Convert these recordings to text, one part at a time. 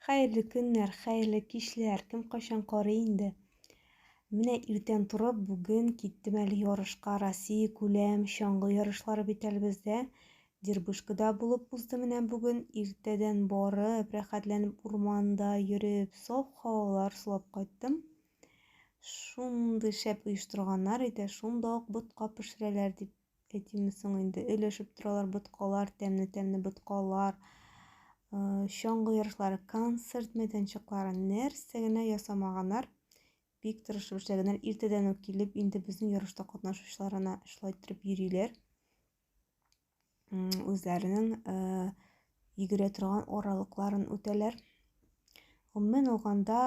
Хәерле көннәр, хәерле кичләр, кем кайчан карый инде. Менә иртән торып, бүген киттем әле ярышка, Россия күләм чаңгы ярышлары бит әле бездә. Дербышкада булып узды менә бүген. Иртәдән барып, рәхәтләнеп урманда йөреп, саф һавалар сулап кайттым. Шундый шәп оештырганнар иде, шунда ук ботка пешерәләр дип Әйтимме соң инде, өләшеп торалар боткалар, тәмле-тәмле боткалар, чаңгы ярышлары, концерт мәйданчыклары, нәрсә генә ясамаганнар. Бик тырышып эшләгәннәр. Иртәдән үк килеп, инде безнең ярышта катнашучыларына шулай иттереп йөриләр. Үзләренең йөгерә торган аралыкларын үтәләр. Гомумән алганда,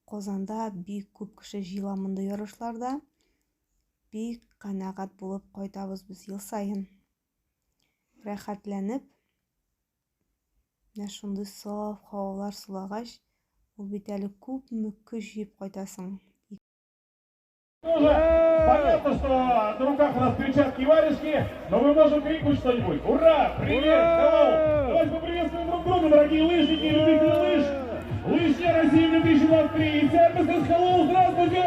Казанда бик күп кеше җыела мондый ярышларда. Бик канәгать булып кайтабыз без ел саен. Рәхәтләнеп, менә шундый саф һавалар сулагач, ул бит әле күпме көч җыеп кайтасың. Понятно, что на руках у нас перчатки и варежки, но мы можем крикнуть что-нибудь. Ура! Привет! Hello! Давайте поприветствуем друг друга, дорогие лыжники и любители лыж! Лыжня России 2023 и сервис Hello! Здравствуйте!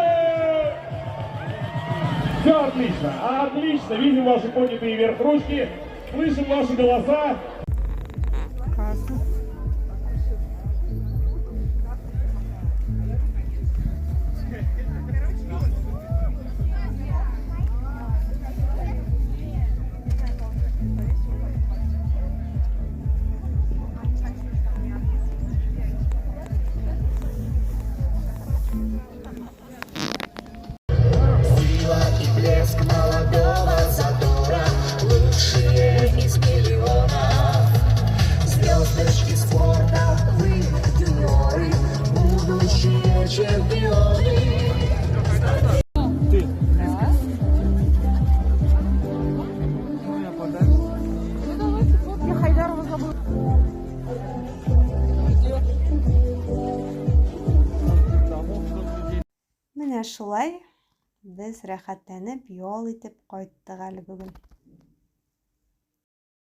Все отлично, отлично. Видим ваши поднятые вверх ручки, слышим ваши голоса. Классно. Сила и блеск молодого задора, лучшие из миллионов. Звездочки спорта, вы юниоры, будущие чемпионы. Менә шулай без рәхәтләнеп ял итеп кайттык әле бүген.